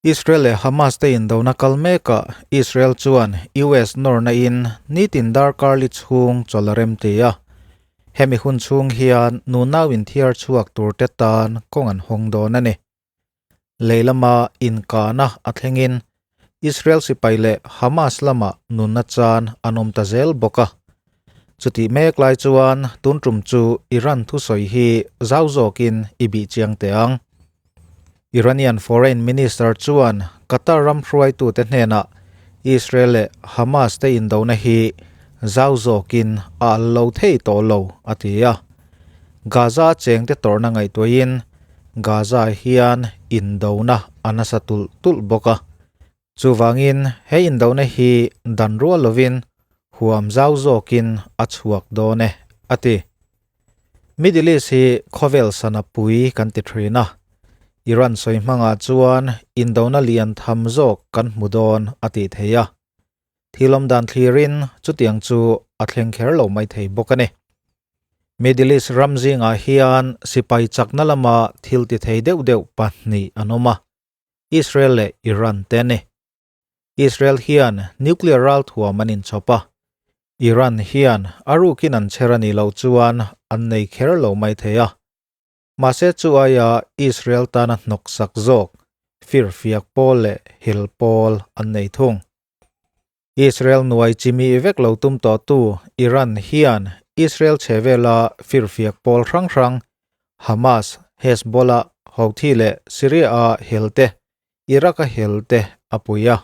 Israel leh Hamas te indona kal mekah Israel chuan US nawrna in nitin darkar li chhung chawlh a rem ti a. Hemi hun chhung hian nunau inthiar chhuak tur te tan kawng an hawng dawn a ni. Lei lama inkahna a thlengin Israel sipai leh Hamas lama nunna chan an awm ta zel bawk a. Chutih mek lai chuan tun tum chu Iran thusawi hi zau zawkin i bih chiang teh ang. Iranian Foreign Minister chuan Qatar ram hruaitute hnenah Israel leh Hamas te indona hi zau zawkin a al lo thei tawh lo a ti a. Gaza chengte tawrhna ngaihtuahin Gaza hian indona a nasa tulh tulh bawk a. Chuvangin he indona hi dan rual lovin huam zau zawkin a chhuak dawn e, a ti. Middle East hi khawvel sana pui kan ti thin a, Iran sawi hmangah chuan indona lian tham zawk kan hmu dawn a tih theih a. Thil awm dan thlirin chutiang chu a thleng kher lo mai thei bawk a ni. Middle East ram zingah hian sipai chakna lama thil ti thei deuh deuh pahnih an awm a, Israel leh Iran te a ni. Israel hian nuclear ralthuam an inchhawp a, Iran hian a rukin an chher a nih loh chuan an nei kher lo mai thei a. Mahse chu aia Israel tana hnawksak zawk firfiak pawl leh hel pawl an nei thung. Israel nuai chimi vek lo tum tawhtu Iran hian Israel chhe vela firfiak pawl hrang hrang Hamas, Hezbollah, Houthi leh Syria-a helte Iraq-a hel te a pui a.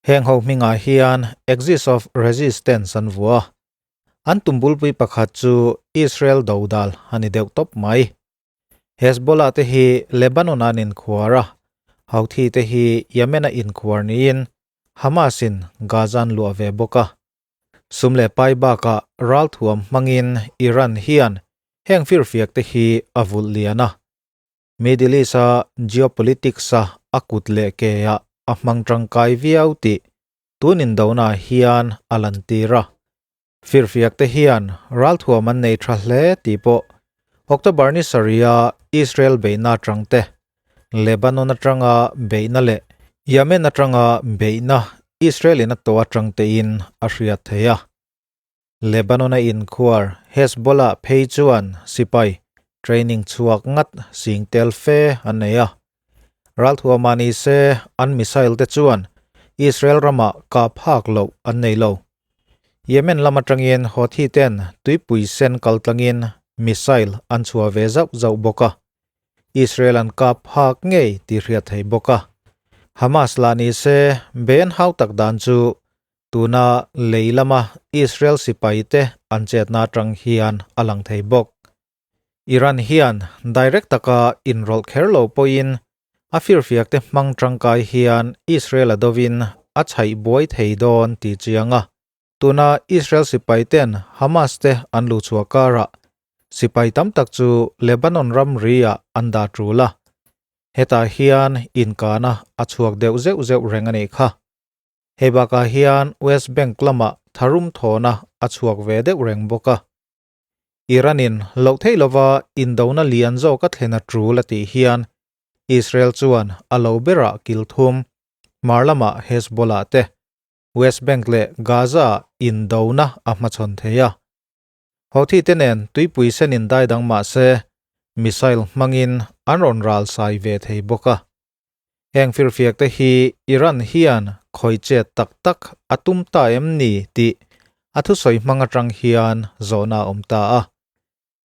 Heng ho hmingah hian Axis of Resistance an vuah a. An tum bulpui pakhat chu Israel dodal a ni deuh tawp mai. Hezbollah te hi Lebanon-a an inkhuar a, Houthi te hi Yemen-a inkhuar niin Hamas-in Gaza an luah ve bawk a. Sum leh pai bakah ralthuam hmangin Iran hian heng firfiak te hi a vulh lian a. Middle East-a geopolitics-a a kut leh ke-ah a hmang tangkai viau tih tun indona hian a lantir a. Firfiak te hian ralthuam an nei tha hle tih pawh October ni sarih-a Israel beihna atang te, Lebanon atanga beihna leh Yemen atanga beihna Israel-in a tawh atang tein a hriat theih a. Lebanon-a inkhuar Hezbollah phei chuan sipai training chhuak ngat sing tel fe an nei a. Ralthuama ni se an missile te chuan Israel ramah kah phak loh an nei lo. Yemen lam atangin Houthi ten tuipui sen kal tlangin missile an chhuah ve zauh zauh bawk a. Israel an kap phak ngei tih hriat thei bawk a. Hamas lah ni se ben hau tak dan chu Tuna lei lama Israel sipaite an chetna atang hian a lang thei bawk. Iran hian direct taka inrawlh kher lo pawhin a firfiakte hmang tangkai hian Israel a dovin a chhaih buai thei dawn tih chiang a. Tuna Israel sipaiten Hamas te an luhchhuah karah sipai tam tak chu Lebanon ramri ah an dah tul a. Hetah hian inkahna a chhuak deuh zeuh zeuh reng a nih kha. Hei bakah hian West Bank lamah tharum thawhna a chhuak ve deuh reng bawk a. Iran-in loh theih lova indona lian zawk a thlen a tul a tih hian Israel chuan a lo berah kil thum, hmar lamah Hezbollah te, West Bank leh Gaza-ah indona a hmachhawn thei a. Houthi te nen tuipui sen indai dang mah se missile hmangin an rawn ral sai ve thei bawk a. Heng firfiak te hi Iran hian khawi chet tak tak a tum ta em ni tih a thusawi hmang atang hian zawhna a awm ta a.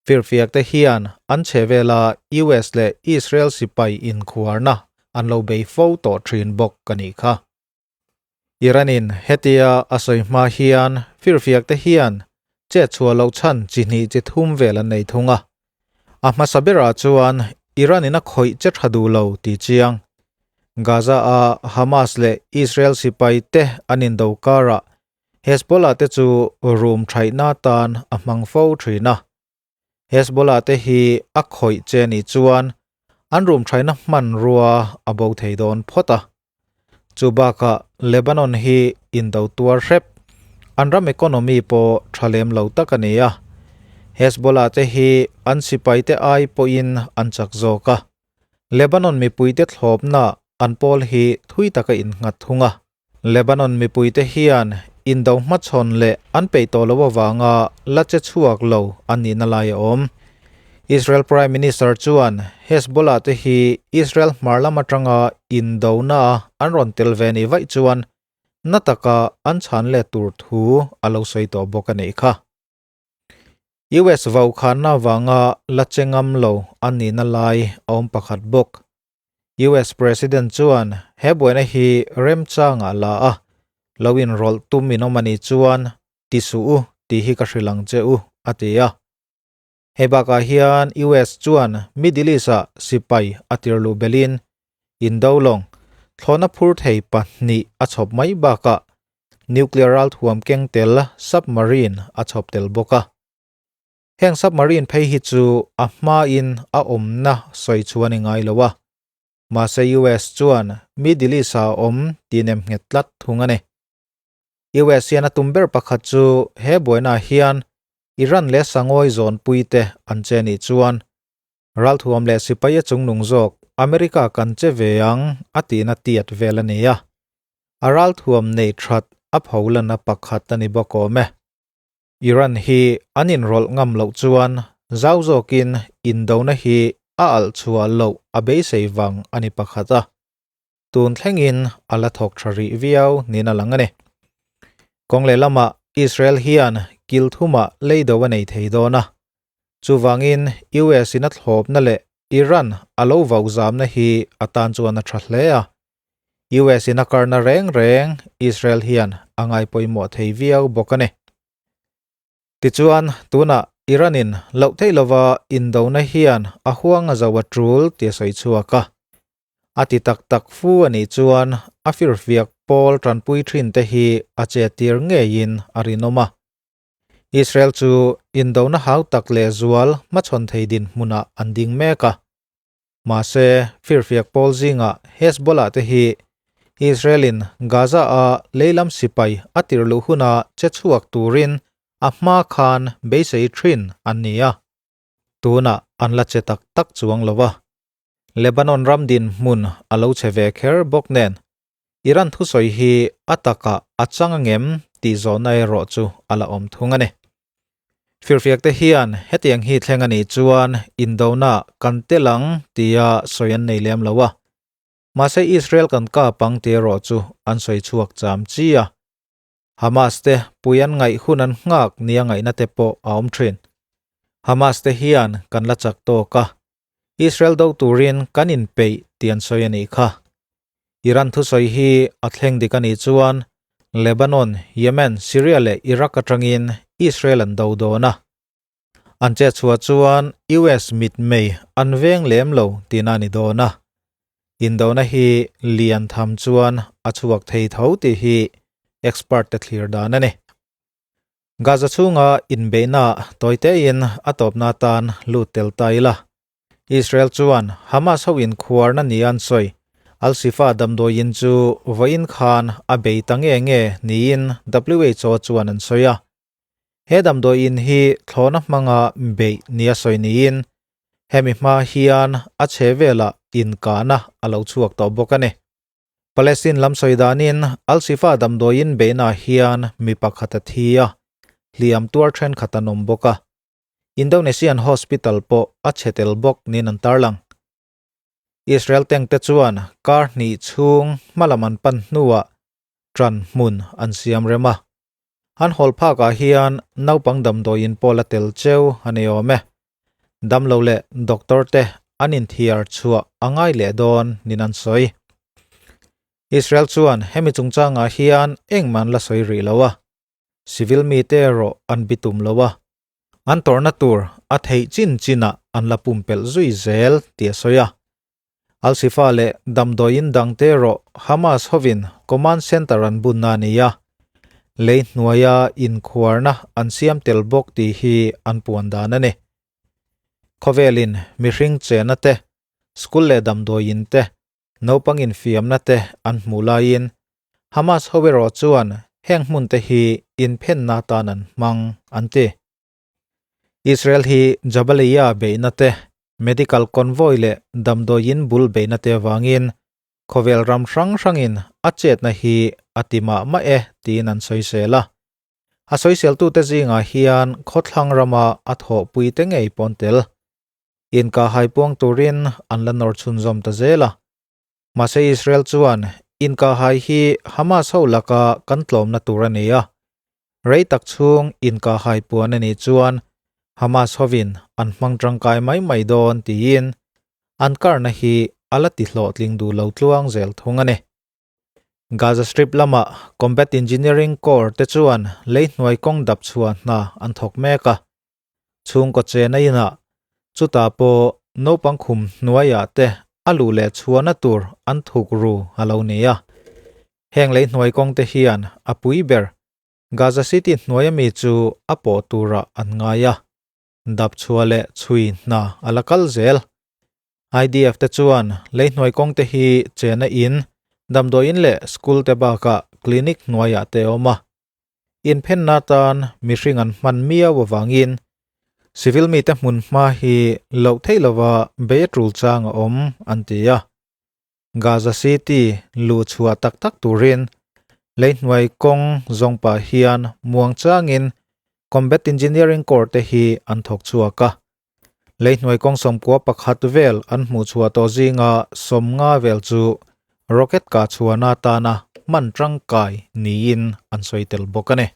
Firfiak te hian an chhe vela US leh Israel sipai inkhuarna an lo bei fo tawh thin bawk a nih kha. Iran-in hetia a sawi hma hian firfiak te hian chet chhuah loh chhan chi hnih chi thum vel an nei thung a. A hmasa berah chuan Iran-in a khawih che tha duh lo tih chiang. Gaza-a Hamas leh Israel sipai te an indo karah Hezbollah te chu rum thaihna atan a hmang fo thin a. Hezbollah te hi a khawih che nih chuan an rum thaihna hmanrua a bo thei dawn phawt a. Chu bakah Lebanon hi indo tuar hrep, an ram economy pawh tha lem lo tak a ni a. Hezbollah te hi an sipaite ai pawhin an chak zawk a. Lebanon mipuite thlawpna. an pawl hi thui tak a innghat thung a. Lebanon mipuite hian indo hmachhawn leh an peih tawh loh avanga la che chhuak lo an nihna lai a awm. Israel Prime Minister chuan Hezbollah te hi Israel hmar lam atanga indona a an rawn tel ve nih vaih chuan na taka an chhan let tur thu a lo sawi tawh bawk a nih kha. US vaukhanna avanga la che ngam lo an nihna lai a awm pakhat bawk. US President chuan he buaina hi remchangah la a, lo inrawlh tum in awm a nih chuan ti suh u tih hi ka hrilh ang che u, a ti a. Hei bakah hian US chuan Middle East-ah sipai a tir luh belhin indo lawng thlawhna phur thei pahnih a chhawp mai bakah nuclear ralthuam keng tel submarine a chhawp tel bawk a. Heng submarine phei hi chu a hmain a awmna sawi chu a ni ngai lo a, mahse US chuan Middle East-ah a awm tih nem nghet tlat thung a ni. US hian a tum ber pakhat chu he buainaah hian Iran leh Sangawi zawnpuite an che nih chuan ralthuam leh sipai a chungnung zawk America kan che ve ang a tihna tiat vel a ni a, a ralthuam nei that a pholanna pakhat a ni bawk awm e. Iran hi an inrawlh ngam loh chuan zau zawkin indona hi a alh chhuah loh a beisei vang a ni pakhat a, tun thlengin a la thawk tha rih viau niin a lang a ni. Kawng lehlamah Israel hian kil thumah leido a nei thei dawn a, chuvangin US in a thlawpna leh Iran a lo vauzamna hi a tan chuan a tha hle a, US in a karna reng reng Israel hian a ngai pawimawh thei viau bawk a ni. Tichuan, tunah Iran in loh theih lova indona hian a huang a zo a tul tih a sawi chhuak a. A ti tak tak fu a nih chuan a firfiak pawl tanpui thin te hi a che tir ngeiin a rinawm a. Israel chu indona hau tak leh zual hmachhawn thei dinhmunah an ding mek a. Mahse, firfiak pawl zingah Hezbollah te hi Israel-in Gaza-a leilam sipai a tirh luh huna che chhuak turin a hma khan beisei thin an ni a, tunah an la che tak tak chuang lo a. Lebanon ram dinhmun a lo che ve kher bawk nen, Iran thusawi hi a takah a chang angem tih zawhna erawh chu a la awm thung a ni. Firfiakte hian hetiang hi thleng a nih chuan indona kan tel ang tia sawi an nei lem lo a. Mahse Israel kan kap ang tih erawh chu an sawi chhuak cham chi a. Hamas te pui an ngaih hun an nghak nia ngaihna te pawh a awm thin. Hamas te hian kan la chak tawk a, Israel do turin kan inpeih tih an sawi a nih kha. Iran thusawi hi a thleng dik a nih chuan Lebanon, Yemen, Syria leh Iraq atangin Israel an do dawn a. An chetchhuah chuan US mitmei an veng lem lo tihna a ni dawn a. Indona hi lian tham chuan a chhuak thei tho tih hi expert te thlir dan a ni. Gaza chhunga inbeihna tawitein a tawpna atan lut tel ta ila. Israel chuan Hamas ho inkhuarna nia an sawi, Al-Shifa damdawiin chu vawiin khan a bei ta nge nge niin WHO chuan an sawi a. He damdawiin hi thlawhna hmanga beih nia sawi niin hemi hma hian a chhe velah inkahna a lo chhuak tawh bawk a ni. Palestine lam sawi danin Al-Shifa damdawiin beihnaah hian mi pakhat a thi a, hliam tuar thenkhat an awm bawk a. Indonesian hospital pawh a chhe tel bawk niin an tarlang. Israel tank te chuan kar hnih chhung hmalam an pan hnuah ṭan hmun an siam rem a. An hawl phakah hian naupang damdawiin pawh la tel cheu a ni awm e. Damlo leh doctor te an inthiar chhuah a ngai leh dawn niin an sawi. Israel chuan hemi chungchangah hian engmah an la sawi rih lo a. Civil mite erawh an bitum lo a, an tawrhna tur a theih chin chinah an la pumpelh zui zel tih a sawi a. Al-Shifa leh damdawiin dangte erawh Hamas hovin command center an bunna a ni a, lei hnuaia inkhuarna an siam tel bawk tih hi an puan dan a ni. Khawvelin mihring chena te, school leh damdawiin te, Naupang infiamna te an hmuh laiin Hamas ho erawh chuan heng hmun te hi inphenna atan an hmang an ti. Israel hi Jabaliya beihna te, medical convoy leh damdawiin bul beihna te avangin. Khawvel ram hrang hrangin a chetna hi a ti mah mah e tiin an sawisel a. A sawiseltute zingah hian khawthlang rama a thawhpuite ngei pawn tel. Inkahhai puang turin an la nawr chhunzawm ta zel a. Mahse Israel chuan inkahhai hi Hamas ho laka kan tlawmna tur a ni a. Rei tak chhung inkahhai puan a nih chuan Hamas hovin an hmang tangkai mai mai dawn tiin an karna hi a la ti hlawhtling duh lo tluang zel thung a ni. Gaza Strip lama Combat Engineering Corps te chuan lei hnuai kawng dap chhuah hna an thawk mek a. Chhungkaw chena inah chutah pawh naupang khum hnuaiah te a luh leh chhuahna tur an thuk ru a lo ni a. Heng lei hnuai kawng te hian a pui ber Gaza City hnuaia mi chu a pawh turah an ngai a. Dap chhuah leh chhui hna a la kal zel. IDF te chuan lei hnuai kawng te hi chena in, damdawiin leh school te bakah clinic hnuaiah te a awm a. Inphenna atan mihring an hman miau avangin civil mite hmun hma hi loh theih lova bei a tul chang a awm an ti a. Gaza City luh chhuah tak tak turin lei hnuai kawng zawng pah hian muang changin Combat Engineering Corps te hi an thawk chhuak a. Lei hnuai kawng 91 vel an hmuh chhuah tawh zinga 50 vel chu rocket kah chhuahna atana hman tangkai niin an sawi tel bawk a ni.